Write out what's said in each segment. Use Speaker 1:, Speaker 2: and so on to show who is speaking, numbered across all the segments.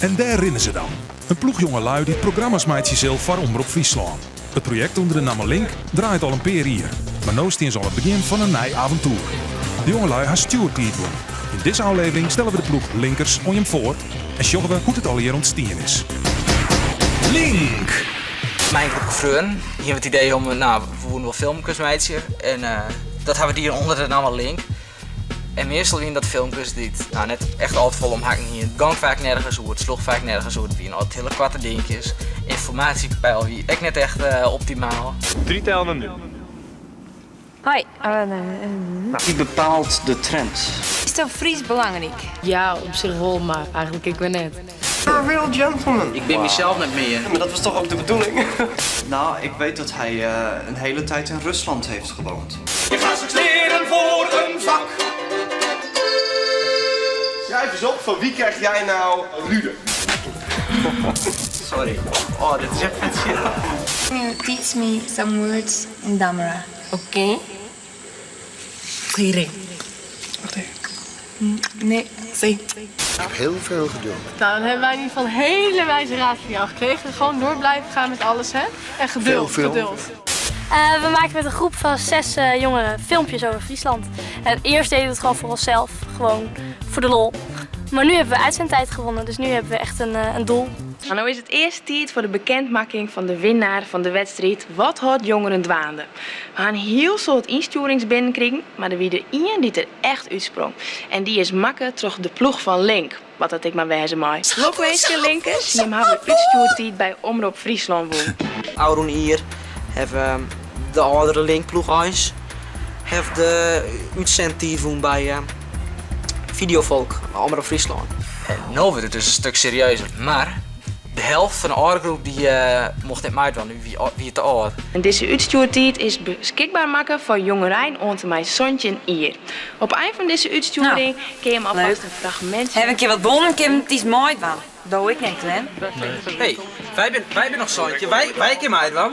Speaker 1: En dêr rinne se dan. In ploech jongelui dy't programma's meitsje sil foar Omrop Fryslân. It projekt ûnder de namme Link draait al in pear jier, mar no stean se oan it begjin fan in nij aventoer. De jongelui ha stjoertiid wûn. Yn dizze ôflevering stelle we de ploech Linkers oan jim foar en sjogge we hoe't it allegear ûntstien is. Link!
Speaker 2: Mei in groepke freonen hiene we it idee om, no, we woene wol filmkes meitsje en dat ha we dien ûnder de namme Link. En meastal wiene dat filmkes dy't no, net echt al te folle om hakken hiene. It gong faak nergens oer, it sloech faak nergens oer. It wiene altyd hiele koarte dinkjes. Ynformaasjepeil wie ek net echt optimaal.
Speaker 3: Drie tellen nu.
Speaker 4: Hoi.
Speaker 5: Wie bepaalt de trend?
Speaker 4: Is dat Frysk belangryk?
Speaker 6: Ja, op sich wol, mar eigentlik ek wer net.
Speaker 3: A real gentleman.
Speaker 2: Ik bin mysels net mear.
Speaker 3: Maar dat was toch ook de bedoeling?
Speaker 5: Nou, ik weet dat hij een hele tijd in Rusland heeft gewoond.
Speaker 3: Je gaat straks leren voor een vak. Schrijf eens op, van wie krijg jij nou Rude?
Speaker 2: Sorry. Oh, dit is echt vet shit.
Speaker 4: Can you teach me some words in Damara?
Speaker 6: Oké. Kering.
Speaker 7: Wacht even.
Speaker 4: Nee.
Speaker 7: C.
Speaker 8: Ik heb heel veel geduld.
Speaker 7: Nou, dan hebben wij in ieder geval een hele wijze raad van jou gekregen. Gewoon door blijven gaan met alles, hè? En geduld,
Speaker 8: Veel, veel.
Speaker 7: geduld.
Speaker 9: We maken met een groep van 6 jongeren filmpjes over Friesland. En eerst deden we het gewoon voor onszelf, gewoon voor de lol. Maar nu hebben we uitzendtijd gewonnen, dus nu hebben we echt een doel.
Speaker 10: Maar nou is het eerst tijd voor de bekendmaking van de winnaar van de wedstrijd Wat houdt jongeren dwaande? We gaan heel soort instuurings binnenkriegen, maar er wie er één die er echt uitsprong. En die is makke troch de ploeg van Link. Wat dat ik maar wêze mei. Lokwinske Linkers, jim hawwe útstjoertiid by Omrop Fryslân wûn.
Speaker 2: Ôfrûne jier hawwe de âldere Linkploech eins hawwe de útsendtiid wûn by Videovolk, Omrop Fryslân. En no wurdt it dus in stuk serieuzer, mar de helft fan de âldere groep dy mocht net meidwaan, dy wie te âld.
Speaker 10: En dizze útstjoertiid is beskikber makke foar jongerein oant en mei 17 jier. Op ein fan dizze útstjoering kin jim alfêst in fragmintsje.
Speaker 4: Haw in kear wat wûn, kin it meidwaan. Do ek net, Glenn?
Speaker 2: Hey, wy binne, wy binne noch 17, wy, wy kinne meidwaan.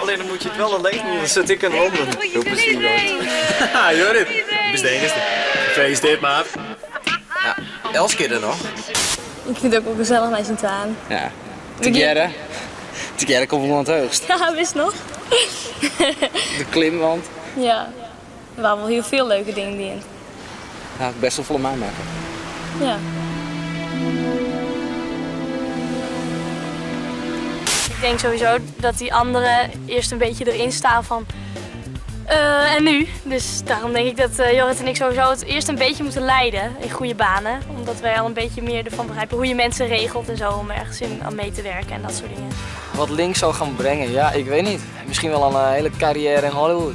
Speaker 3: Alleen dan moet je het wel alleen doen, dan zit ik in Londen. Veel plezier, Jorrit. Haha, Jorrit, du bist de enigste. Gefeliciteerd, maat.
Speaker 2: Ja, Els kin der noch.
Speaker 9: Ik fyn it ek wol gesellich mei syn twaen.
Speaker 2: Ja, tegearre. Tegearre komme we oan it heechst.
Speaker 9: Ja, wist noch?
Speaker 2: De klimwand.
Speaker 9: Ja, we hawwe wol hiel folle leuke dingen dien.
Speaker 2: Ha ik best wol folle meimakke.
Speaker 9: Ja. Ik denk sowieso dat die anderen eerst een beetje erin staan van en nu? Dus daarom denk ik dat Jorrit en ik sowieso het eerst een beetje moeten leiden in goede banen. Omdat wij al een beetje meer ervan begrijpen hoe je mensen regelt en zo om ergens in aan mee te werken en dat soort dingen.
Speaker 2: Wat Link zou gaan brengen, ja, ik weet niet. Misschien wel een hele carrière in Hollywood.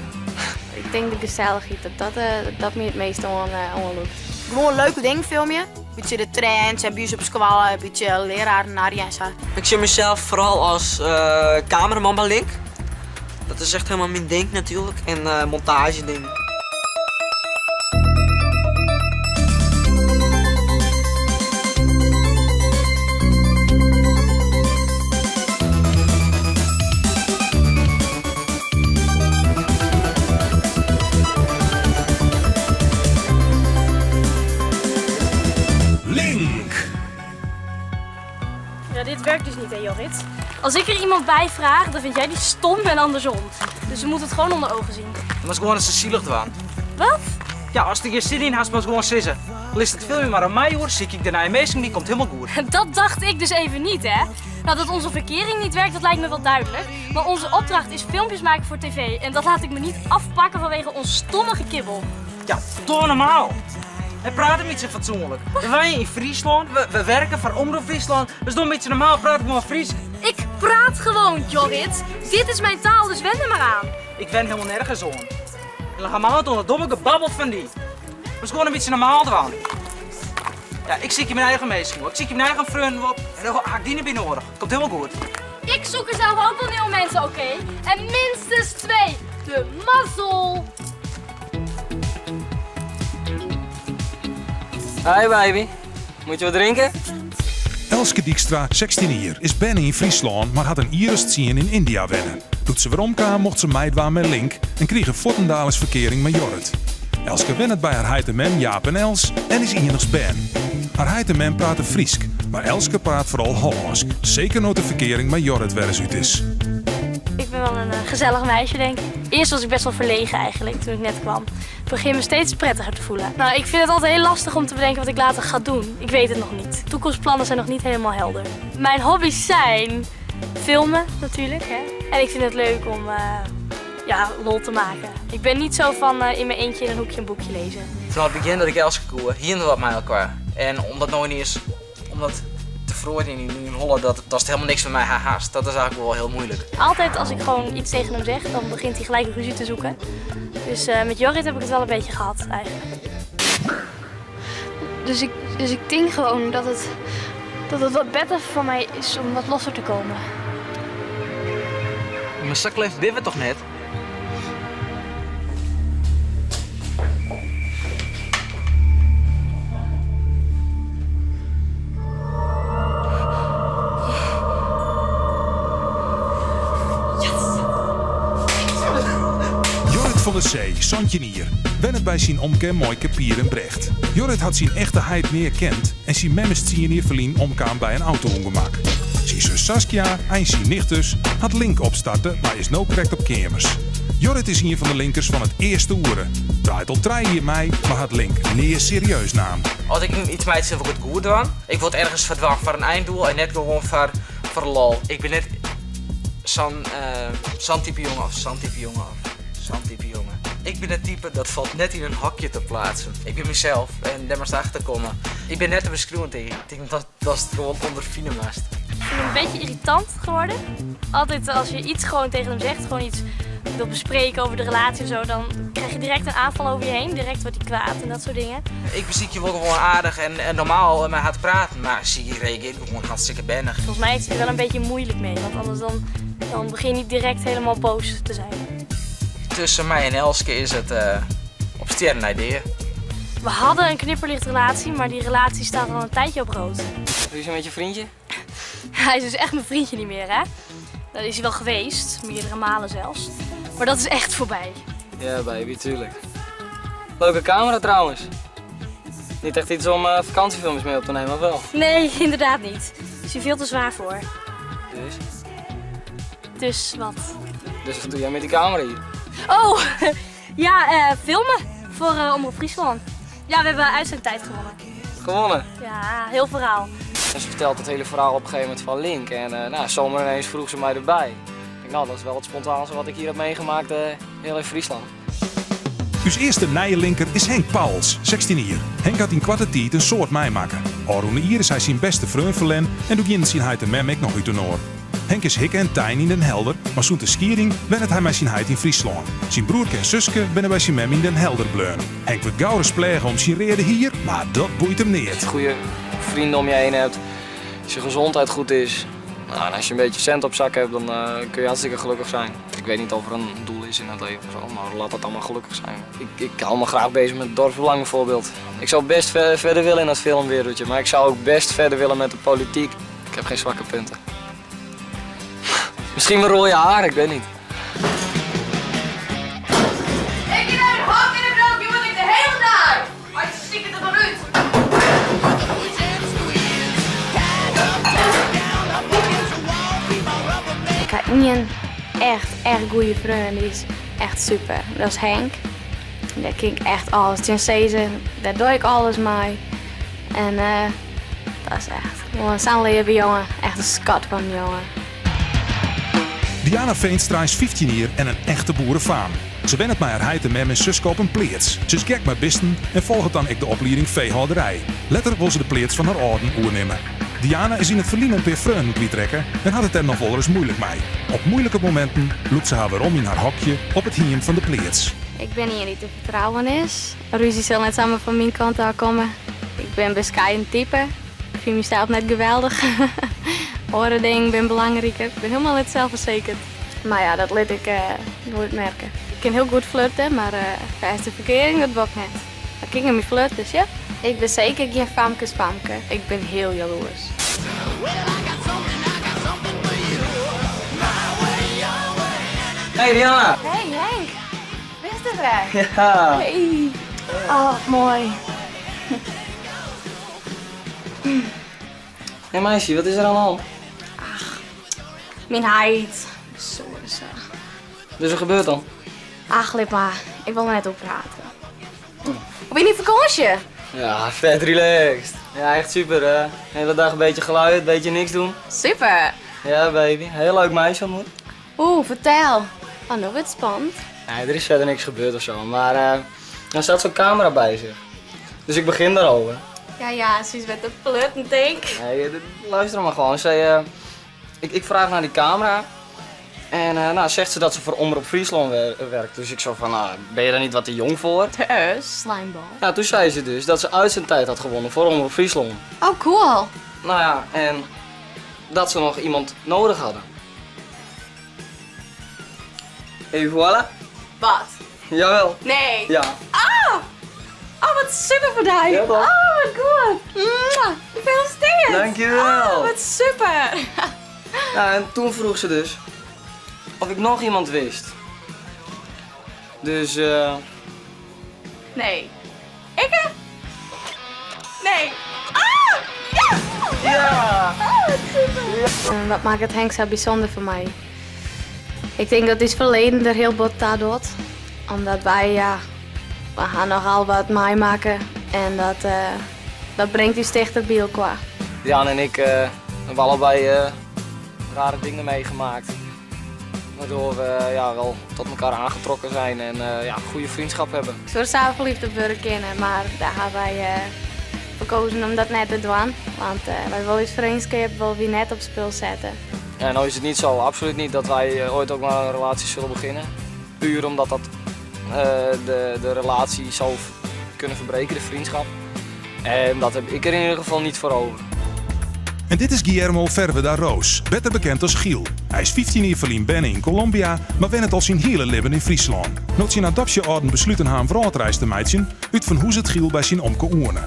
Speaker 11: Ik denk de gezelligheid, dat dat me het meest oanlûkt.
Speaker 12: Gewoon leuke dingen filmen. Beetje de trends en bij op skoalle, een beetje leraren en zo.
Speaker 2: Ik zie mezelf vooral als cameraman bij Link. Dat is echt helemaal mijn ding natuurlijk en montage ding.
Speaker 1: Link!
Speaker 9: Ja, dit werkt dus niet, hè, Jorrit? Als ik er iemand bij vraag, dan vind jij die stom en andersom. Dus we moeten het gewoon onder ogen zien.
Speaker 2: Maar is gewoon een zielig dwaan.
Speaker 9: Wat?
Speaker 2: Ja, als er geen zin in hast, maar gewoon sissen. List het filmpje maar aan mij hoor, zie ik daarna in die komt helemaal goed.
Speaker 9: Dat dacht ik dus even niet, hè? Nou, dat onze verkering niet werkt, dat lijkt me wel duidelijk. Maar onze opdracht is filmpjes maken voor tv. En dat laat ik me niet afpakken vanwege ons stomme gekibbel.
Speaker 2: Ja, toch normaal. Wij praten een beetje fatsoenlijk. We wonen in Friesland, we werken voor Omrop Friesland. Dus doe een beetje normaal, praat ik maar Fries.
Speaker 9: Ik praat gewoon, Jorrit. Dit is mijn taal, dus wen er maar aan.
Speaker 2: Ik wen helemaal nergens aan. En dan gaan we altijd onder domme gebabbeld van die. Dus gewoon een beetje normaal doen. Ja, ik zie je mijn eigen meisje, hoor. Ik zie je mijn eigen vriend op. En dan ga ik die niet binnen horen. Komt helemaal goed.
Speaker 9: Ik zoek er zelf ook wel nieuwe mensen, oké? En minstens 2. De mazzel.
Speaker 2: Hi baby. Moet je wat drinken?
Speaker 1: Elske Dijkstra, 16 jaar, is berne in Friesland, maar had een Iris zien in India wennen. Toen ze weer omkwam, mocht ze meidwaan met Link en kreeg een Fortendales verkering met Jorrit. Elske wennet bij haar heit en mem Jaap en Els en is enigs ben. Haar heit en mem praten Friesk, Mar Elske praat foaral Hollânsk, seker no't de ferkearing mei Jorrit wer ris út is.
Speaker 9: Ik ben wel een eh, gezellig meisje, denk ik. Eerst was ik best wel verlegen eigenlijk, toen ik net kwam. Ik begin me steeds prettiger te voelen. Nou, ik vind het altijd heel lastig om te bedenken wat ik later ga doen. Ik weet het nog niet. Toekomstplannen zijn nog niet helemaal helder. Mijn hobby's zijn filmen natuurlijk. Hè? En ik vind het leuk om eh, ja, lol te maken. Ik ben niet zo van eh, in mijn eentje in een hoekje een boekje lezen.
Speaker 2: Vanaf het begin dat ik Elske koe, hier wat met elkaar. En omdat nou niet eens, omdat te vroeg in die holle, dat, dat is helemaal niks met mij haast. Dat is eigenlijk wel heel moeilijk.
Speaker 9: Altijd als ik gewoon iets tegen hem zeg, dan begint hij gelijk ruzie te zoeken. Dus eh, met Jorrit heb ik het wel een beetje gehad eigenlijk.
Speaker 11: Dus ik, dus ik denk gewoon dat het, dat het wat beter voor mij is om wat losser te komen.
Speaker 2: Mijn zakleef we toch net?
Speaker 1: Jorrit van der Zee, Santjenier, wennet by syn omke en muoike Pier en Brecht. Jorrit hat syn echte heit nea kend en syn mem is tsien jier ferlyn omkaam by in auto-ûngemak. Syn sus Saskia, eins syn nicht dus, hat Link opstarten, mar is no krekt op keamers. Jorrit is ien fan de linkers fan it earste oere. Draait al trije jier mei, mar hat Link nea serieus naam.
Speaker 2: As ik iets meitsje wol ik it goed dwaan. Ik wol it ergens foar dwaan foar in einddoel en net gewoan foar, foar de lol. Ik bin net sa'n eh, sa'n type jonge of sa'n type jonge of sa'n type jonge. Ik bin it type dat falt net yn in hokje te pleatsen. Ik bin mysels en dêr moatst achter komme. Ik bin net te beskriuwen tink ik. Ik tink dat datst it gewoan ûnderfine moatst.
Speaker 9: Ik vind hem een beetje irritant geworden. Altijd als je iets gewoon tegen hem zegt, gewoon iets wil bespreken over de relatie of zo, dan krijg je direct een aanval over je heen. Direct wordt hij kwaad en dat soort dingen.
Speaker 2: Ik besykje wol gewoan aardich en, en normaal mei har te praten, mar sy reagearret gewoan hartstikke bernich.
Speaker 9: Volgens mij heeft hij er wel een beetje moeilijk mee, want anders dan, dan begin je niet direct helemaal boos te zijn.
Speaker 2: Tusken my en Elske is it eh, op stjerren nei dea.
Speaker 9: We hadden een knipperlichtrelatie, maar die relatie staat al een tijdje op rood.
Speaker 2: Hoe is het met je vriendje?
Speaker 9: Hij is dus echt mijn vriendje niet meer, hè? Dat is hij wel geweest, meerdere malen zelfs. Maar dat is echt voorbij.
Speaker 2: Ja, baby, tuurlijk. Leuke camera trouwens. Niet echt iets om eh, vakantiefilms mee op te nemen, of wel?
Speaker 9: Nee, inderdaad niet. Is hij veel te zwaar voor.
Speaker 2: Dus?
Speaker 9: Dus wat?
Speaker 2: Dus wat doe jij met die camera hier?
Speaker 9: Oh, ja, eh, filmen voor eh, Omroep Friesland. Ja, we hebben uitzendtijd gewonnen.
Speaker 2: Gewonnen.
Speaker 9: Ja, heel verhaal.
Speaker 2: En ze vertelt het hele verhaal op een gegeven moment van Link. En eh, nou, zomaar ineens vroeg ze mij erbij. Ik denk, nou, dat is wel het spontaanste wat ik hier heb meegemaakt, eh, heel in Friesland.
Speaker 1: Us earste nije linker is Henk Pauls, 16 jier. Henk hat yn koarte tiid in soad meimakke. Ofrûne jier is hy syn bêste freon ferlern en doe gienen syn heit en mem ek noch útinoar. Henk is hikke en tein yn Den Helder, mar sûnt de skieding wennet hy mei syn heit yn Fryslân. Syn broerke en suske binne by syn mem yn Den Helder bleaun. Henk wurdt gauris pleage om syn reade hier, mar dat boeit him neat.
Speaker 2: Als je goede vrienden om je heen hebt, als je gezondheid goed is. Nou, en als je een beetje cent op zak hebt, dan eh, kun je hartstikke gelukkig zijn. Ik weet niet of er een doel is in het leven of zo, maar laat dat allemaal gelukkig zijn. Ik, ik hou me graag bezig met het dorpsbelang bijvoorbeeld. Ik zou best verder willen in dat filmwereldje, maar ik zou ook best verder willen met de politiek. Ik heb geen zwakke punten. Misschien mijn rode haar, ik weet niet.
Speaker 12: Ik heb een hak in de broek, je moet ik de hele dag. Hartstikke er maar uit.
Speaker 11: Ik heb één echt, echt goede vriend. Die is echt super. Dat is Henk. Daar kin ik echt alles. Ten Cezar, daar doe ik alles mee. En eh, dat is echt gewoon zo'n lieve jongen. Echt een schat van een jongen.
Speaker 1: Diana Veenstra is 15 jier en in echte boerefaam. Se wennet mei har heit en mem en suske op in pleats. Se is gek mei bisten en folget dan ek de oplieding feehâlderij. Letter wol se de pleats fan har âlden oernimme. Diana is yn it ferline in pear freonen kwytrekke en hat it dêr noch wolris muoilik mei. Op muoilike mominten lûkt se har werom yn har hokje op it hiem fan de pleats.
Speaker 11: Ik ben ien dy't te fertrouwen is. Rúzje sil net samar fan myn kant ôf komme. Ik bin beskeiden type. Ik fyn mysels net geweldich. Oare dingen binne belangriker. Ik bin hielendal net selsfersekerd. Mar ja, dat lit ik eh, noait merke. Ik kin hiel goed flirte, mar uh, fêste ferkearing, dat wol ik net. Mar kyk nei myn flirt, dus ja. Ik bin seker gjin famkesfamke. Ik bin hiel jaloers.
Speaker 2: Hey Diana!
Speaker 11: Hey Henk, bist der wer?
Speaker 2: Ja!
Speaker 11: Hey. Oh, moai.
Speaker 2: Hé meisje, wat is der oan de hân?
Speaker 11: Ach, myn heit. Zo zo.
Speaker 2: Dus wat gebeurt dan?
Speaker 11: Ach, lit mar. Ik wol der net oer prate. Hoe wie dyn fakânsje?
Speaker 2: Ja, vet relaxed. Ja, echt super. Hè? Hele dag een beetje geluierd, een beetje niks doen.
Speaker 11: Super.
Speaker 2: Ja, baby. Heel leuk meisje ontmoet.
Speaker 11: Oeh, fertel. Oh, no wurdt it spannend.
Speaker 2: Nee, der is verder niks gebeurd of zo, maar uh, er staat zo'n camera bij zich. Dus ik begin daarover.
Speaker 11: Ja, ja, ze is met de flirten, denk
Speaker 2: Nee, luister maar gewoon. Zij, uh, ik, ik vraag naar die camera. En uh, nou, zegt ze dat ze voor Omrop Fryslân werkt. Dus ik zo van, nou, ben je daar niet wat te jong voor?
Speaker 11: Dus, slimeball.
Speaker 2: Nou, toen zei ze dus dat ze uitzendtijd had gewonnen voor Omrop Fryslân.
Speaker 11: Oh, cool.
Speaker 2: Nou ja, en dat ze nog iemand nodig hadden. En voilà.
Speaker 11: Wat?
Speaker 2: Jawel.
Speaker 11: Nee.
Speaker 2: Ja.
Speaker 11: Oh! Oh, wat super voor jou.
Speaker 2: Ja, toch?
Speaker 11: Oh, wat goed. Mwah. Gefeliciteerd.
Speaker 2: Dankjewel.
Speaker 11: Oh, wat super.
Speaker 2: Ja, en toen vroeg ze dus of ik nog iemand wist. Dus, eh...
Speaker 11: Nee. Ik? Nee. Ah! Ja!
Speaker 2: Ja!
Speaker 11: Oh, wat super. Ja. Wat makket Henk sa bysûnder foar my? Ik tink dat ús ferleden der hiel bot ta docht. Omdat wy, ja, we ha nochal wat meimakke en dat, uh, dat bringt ús tichter by elkoar.
Speaker 2: Jan en ik uh, hebben allebei uh, rare dingen meegemaakt. Waardoor we ja, wel tot elkaar aangetrokken zijn en ja, goede vriendschap hebben.
Speaker 11: Ik soe sa ferleafd op wurde kinne, mar dêr ha wy foar keazen om dat net te dwaan. Want wy wolle ús freonskip wolle wy net op spul sette.
Speaker 2: Ja, nou is het niet zo, absoluut niet dat wij ooit ook maar een relatie zullen beginnen. Puur omdat dat uh, de, de relatie zou kunnen verbreken, de vriendschap. En dat heb ik er in ieder geval niet voor over.
Speaker 1: En dit is Guillermo Ferveda Roos, better bekend as Giel. Hy is 15 jier ferlyn berne yn Kolombia, mar wennet al syn hiele libben yn Fryslân. No't syn adopsje-âlden besluten ha in wrâldreis te meitsjen, útfanhûzet Giel by syn omke Oene.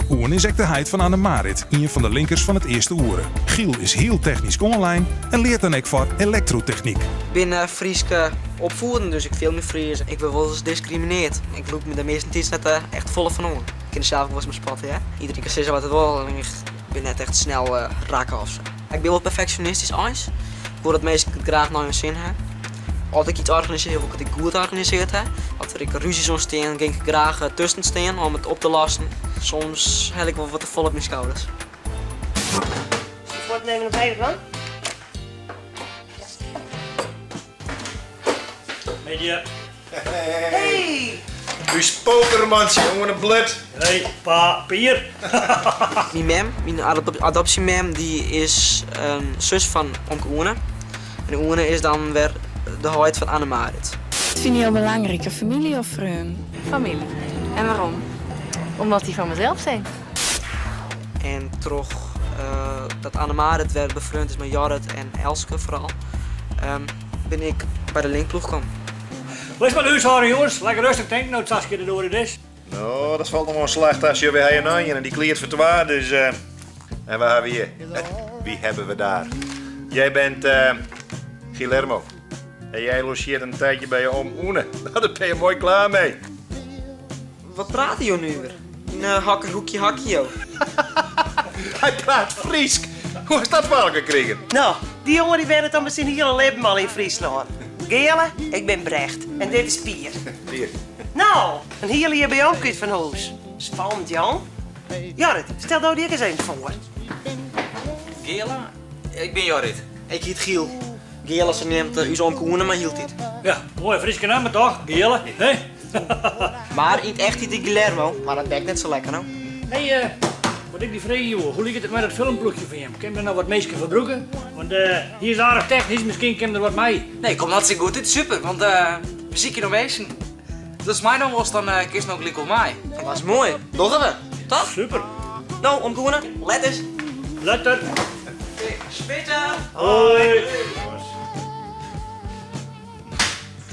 Speaker 1: Oene is ek de heit fan Anne Marit, ien fan de linkers fan it earste oere. Giel is hiel technysk oanlein en leart dan ek foar elektrotechnyk.
Speaker 2: Ik bin Frysk opfieden, dus ik fiel my Fries. Ik wurd wolris diskriminearre. Ik lûk my der meastentiids net echt folle fan oan. Ik kin der sels ek wolris om spotte, hear. Iderien kin sizze wat er wol, ik bin net echt snel rekke of sa. Ik bin wol perfeksjonistysk eins. Ik wol dat minsken it graach nei hun sin ha. As ik iets organisearje, wol ik it ek goed organisearre ha. As der ek rúzjes ûntstean, gean ik graach tusken stean om it op te lossen. Soms ha ik wol wat te folle op myn skouders.
Speaker 13: Fuort nemen op Nederland?
Speaker 14: Middei.
Speaker 13: Hey!
Speaker 8: Us pokermantsje oan 'e blut.
Speaker 14: Hey, papier.
Speaker 2: Myn mem, myn adopsjemem, dy is in sus fan omke Oene. En Oene is dan wer de heit fan Anne Marit.
Speaker 4: Wat fine jo belangriker, famylje of freonen?
Speaker 7: Famylje. En wêrom? Omdat dy fan mysels binne.
Speaker 2: En troch dat Anne Marit wer befreond is mei Jorrit en Elske foaral, bin ik by de Linkploech kommen.
Speaker 14: Lis mar de húshâlding, jonges. Lekker rêstich tinke no't Saskia de doar út is.
Speaker 8: No, dat falt noch wol in slach ta. Sjoch, wy ha hjir noch ien en dy kleart foar twa, dus... eh, en wa hawwe we hjir? Wie hebben we daar? Jij bent eh, Guillermo. En jij logeert een tijdje bij je oom Oene. Nou, daar ben je mooi klaar mee.
Speaker 2: Wat prate jo nuver? Yn hokker hoekje hokje jo?
Speaker 8: Hy praat Frysk. Hoe hast dat foar elkoar krigen?
Speaker 13: No, dy jonge dy wennet al syn hiele libben al yn Fryslân. Geale, ik bin Brecht en dit is Pier.
Speaker 8: Pier.
Speaker 13: No, in hiele jier by omke út fan hûs. Spannend, jong. Jorrit, stel do dy ek ris even foar.
Speaker 2: Geale, ik bin Jorrit. Ik hjit Giel. Geale, sa neamt ús omke Oene my hieltyd.
Speaker 14: Ja, moaie Fryske namme toch? Geale, hè?
Speaker 2: Mar yn it echt hjit ik Guillermo, mar dat bekt net sa lekker no.
Speaker 14: Hé, eh, wat ik dy freegje woe, hoe liket it mei dat filmploechje fan jim? Kin der noch wat minsken foar brûke? Want eh, hy is aardich technysk, miskien kin der wat mei.
Speaker 2: Nee, komt hartstikke goed út, super, want eh, we sykje noch minsken. Dus my dan wolst, dan eh, kinst no gelyk wol mei. Dat is moai, dogge we, toch?
Speaker 14: Super.
Speaker 2: No, omke Oene, letter.
Speaker 14: Letter.
Speaker 2: Spitter.
Speaker 14: Hoi.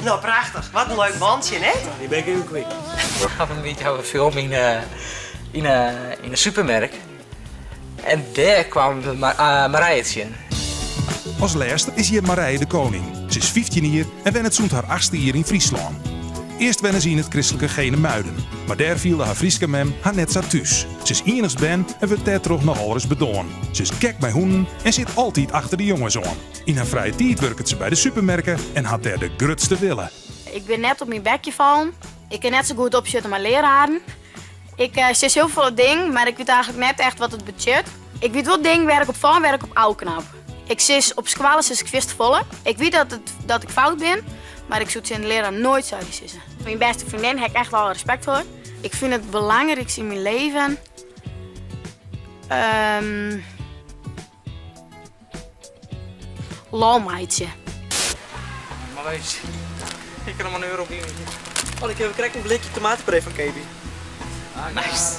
Speaker 13: No, prachtich. Wat in leuk mantsje, hè?
Speaker 14: Dy bin ik even kwyt.
Speaker 2: We hawwe in bytsje hawwe we filme yn eh, yn eh, yn de supermerk. En dêr kwamen we Marije tsjin.
Speaker 1: As lêste is hjir Marije de Koning. Se is 15 jier en wennet sûnt har achtste jier yn Fryslân. Earst wenne se yn it kristlike Genemuiden, mar dêr fielde har Fryske mem har net sa thús. Se is iennichst bern en wurdt dêrtroch nochal ris bedoarn. Se is gek mei hûnen en sit altyd achter de jonges oan. Yn har frije tiid wurket se by de supermerke en hat dêr de grutste wille.
Speaker 12: Ik bin net op myn bekje fallen. Ik kin net sa goed opsjitte mei leararen. Ik sis hiel folle dingen, mar ik wit eigenlik net echt wat it betsjut. Ik wit wol dingen wêr ik op fal en wêr ik op ôfknap. Ik sis op skoalle sis ik fierste folle. Ik wit dat, it, dat ik fout bin, mar ik soe tsjin de learaar noait sorry sizze. Myn bêste freondin ha ik echt alle respekt foar. Ik fyn it belangrykste yn myn leven. Um, lol meitsje.
Speaker 2: Maar wees, ik kan hem een euro binnen.
Speaker 3: Oh, ik heb krekt in blikje tomatenpuree fan Kebi.
Speaker 2: Ah, nice.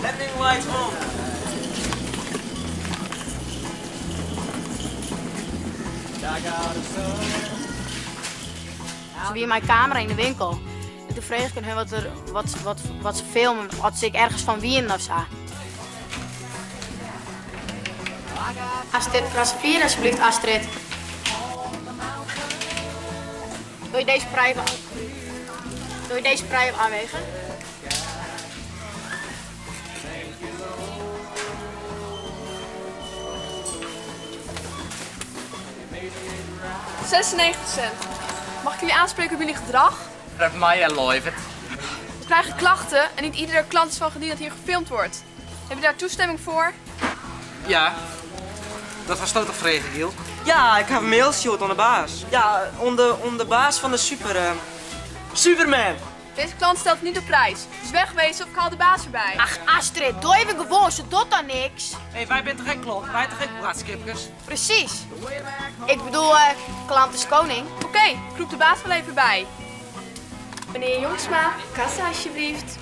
Speaker 3: Landing lights on.
Speaker 12: Se wie mei kamera yn de winkel. En toen frege ik oan hun wat, er, wat, wat, wat se filmen, oft se ek ergens fan wienen of sa. Astrid, klas 4 alsjeblieft, Astrid. Wil je deze prei even, wil je deze prei even aanwegen?
Speaker 7: €96. Mag ik jullie aanspreken op jullie gedrag?
Speaker 2: Dat Maya Leuven.
Speaker 7: We krijgen klachten en niet iedere klant is van gediend dat hier gefilmd wordt. Heb je daar toestemming voor?
Speaker 2: Ja, dat was toch frege, Giel?
Speaker 3: Ja, ik heb een mail gestuurd aan de baas. Ja, on de, baas van de super... Superman!
Speaker 7: Deze klant stelt niet op prijs. Dus wegwezen of ik haal de baas erbij.
Speaker 12: Ach Astrid, doe even gewoon, ze doet dan niks.
Speaker 2: Hé, hey, wij zijn toch geen klant? Wij toch geen braadskipkers?
Speaker 12: Precies. Ik bedoel, eh, klant is koning.
Speaker 7: Oké, ik roep de baas wel even bij. Meneer Jongsma, kassa alsjeblieft.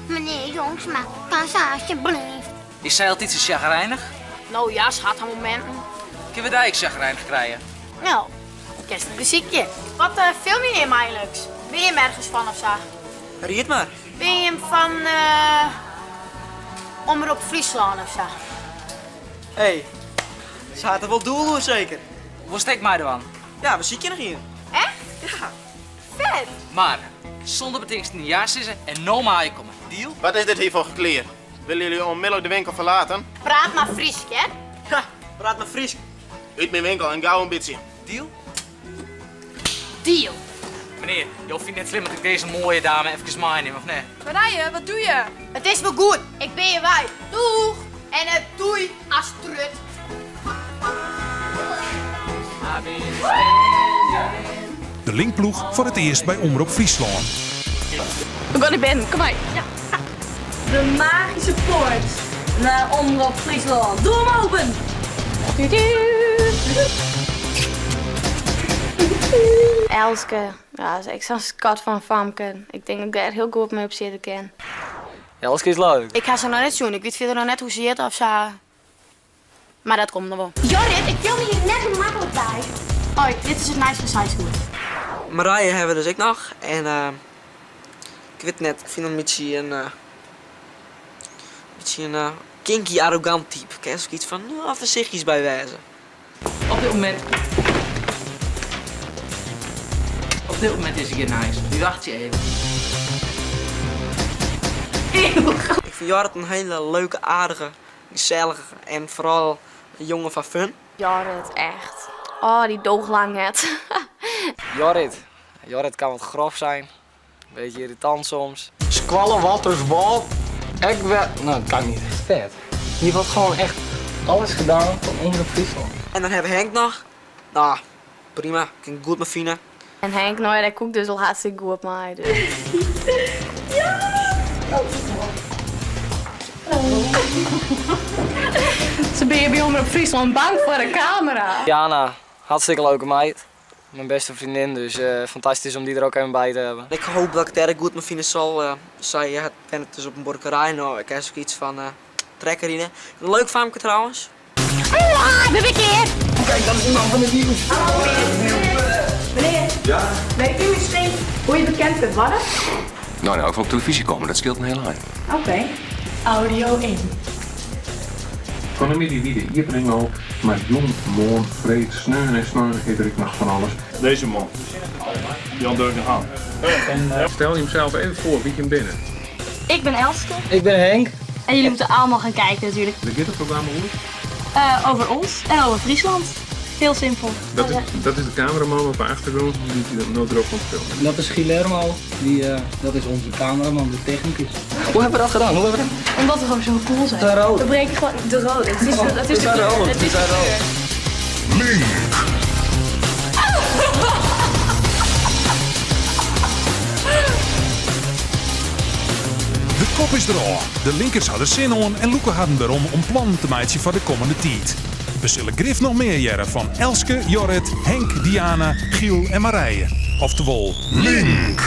Speaker 15: Meneer Jongsma, kassa alsjeblieft.
Speaker 2: Is zij altijd zo chagrijnig?
Speaker 12: Nou ja, schat, aan momenten.
Speaker 2: Kunnen we daar ook chagrijnig krijgen?
Speaker 12: Nou, kerst een muziekje. Wat eh, film je hem eigenlijk? Ben je hem ergens van of zo?
Speaker 3: Riet maar.
Speaker 12: Ben je hem van eh Omroep Friesland of zo?
Speaker 3: Hé, hey, ze had er wel doel hoor zeker.
Speaker 2: Hoe steek mij eraan?
Speaker 3: Ja, we zien je nog hier.
Speaker 12: Echt? Ja. Vet!
Speaker 2: Maar zonder betingsten ja sissen en no maar komen. Deal?
Speaker 16: Wat is dit hier voor gekleer? Willen jullie onmiddellijk de winkel verlaten?
Speaker 12: Praat maar Fries, hè?
Speaker 3: Ja, praat maar Fries.
Speaker 16: Uit mijn winkel en gauw een beetje.
Speaker 2: Deal?
Speaker 12: Deal.
Speaker 2: Meneer, joh, vind je het slim dat ik deze mooie dame even meeneem, of nee?
Speaker 7: Marije, wat doe je?
Speaker 12: Het is wel goed. Ik ben je wij. Doeg! En het doei, Astrid.
Speaker 1: De Linkploeg voor het eerst bij Omrop Friesland.
Speaker 7: We gaan naar binnen, kom maar.
Speaker 9: Ja. De magische poort naar Omroep Friesland. Doe hem open!
Speaker 11: Elske, ja, is echt zo'n skat van Famke. Ik denk dat ik daar heel goed mee op zitten kan.
Speaker 2: Elske is leuk.
Speaker 12: Ik ga ze nog net zien. Ik weet verder nog net hoe ze zit of ze. Maar dat komt nog wel.
Speaker 15: Jorrit, ik film hier net makkelijk bij.
Speaker 12: Hoi, dit is het meisje van Sizegoed.
Speaker 3: Marije hebben we dus ook nog. En eh, ik weet net, ik vind hem een beetje een, beetje een kinky arrogant type. Ik heb iets van, nou, voorzichtig bij wijze.
Speaker 2: Op dit moment. Op dit moment is hij nice. Nu wacht je even.
Speaker 3: Ik vind Jorrit een hele leuke, aardige, gezellige en vooral een jongen van fun.
Speaker 11: Jorrit, echt. Oh, die doog lang net.
Speaker 2: Jorrit. Jorrit kan wat grof zijn. Een beetje irritant soms.
Speaker 17: Squallen, watters, wal. Ik wel. Nou, dat kan niet. Vet. Hier wordt gewoon echt alles gedaan van Omroep Friesland.
Speaker 3: En dan hebben we Henk nog. Nou, prima. Ik kan goed met Fina.
Speaker 11: En Henk, nou ja, daar koek dus al hartstikke goed mee. Dus.
Speaker 7: Ze ben je bij Omroep Friesland bang voor de camera.
Speaker 2: Jana, hartstikke leuke meid. Mijn beste vriendin, dus eh, fantastisch om die er ook even bij te hebben.
Speaker 3: Ik hoop dat ik het erg goed met Fina zal. Eh, zij uh, ben het dus op een borkerij. Nou, ik heb ook iets van uh, trekker in. Een leuk famke trouwens.
Speaker 15: Ah, ben ik hier.
Speaker 17: Kijk, dat is iemand van de nieuws.
Speaker 10: Meneer,
Speaker 18: Ja?
Speaker 10: weet u misschien hoe je bekend kunt worden?
Speaker 18: Nou, nou, ik wil op televisie komen, dat scheelt een heel eind.
Speaker 10: Oké. Audio in.
Speaker 18: Fan 'e middei wie de iepening al, mar jûn, moarn, freed, sneon en snein is der ek noch fan alles.
Speaker 19: Deze man, Jan Durk de Haan.
Speaker 18: Stel jimsels even foar wie't jim binne.
Speaker 9: Ik ben Elske.
Speaker 17: Ik ben Henk.
Speaker 9: En jullie moeten allemaal gaan kijken natuurlijk.
Speaker 18: Wêr giet it programma oer?
Speaker 9: Eh, over ons en over Friesland. Heel simpel.
Speaker 18: Dat is, dat is de cameraman op de achtergrond die no drok oan it filmjen.
Speaker 17: Dat is Guillermo, die, eh, dat is onze cameraman, de technicus. Hoe hebben we dat gedaan? Hoe hebben we dat?
Speaker 9: Omdat we gewoon zo cool zijn.
Speaker 17: We zijn rood.
Speaker 9: We breken gewoon de rood. Het is, het is
Speaker 17: We zijn
Speaker 9: de kleur.
Speaker 17: rood.
Speaker 9: Het
Speaker 17: We
Speaker 9: is de
Speaker 17: zijn rood.
Speaker 9: kleur.
Speaker 1: Link. De kop is derôf. De linkers ha der sin oan en lûke harren derom om plannen te meitsjen foar de kommende tiid. We sille grif noch mear hearre fan Elske, Jorrit, Henk, Diana, Giel en Marije. Oftewol, Link!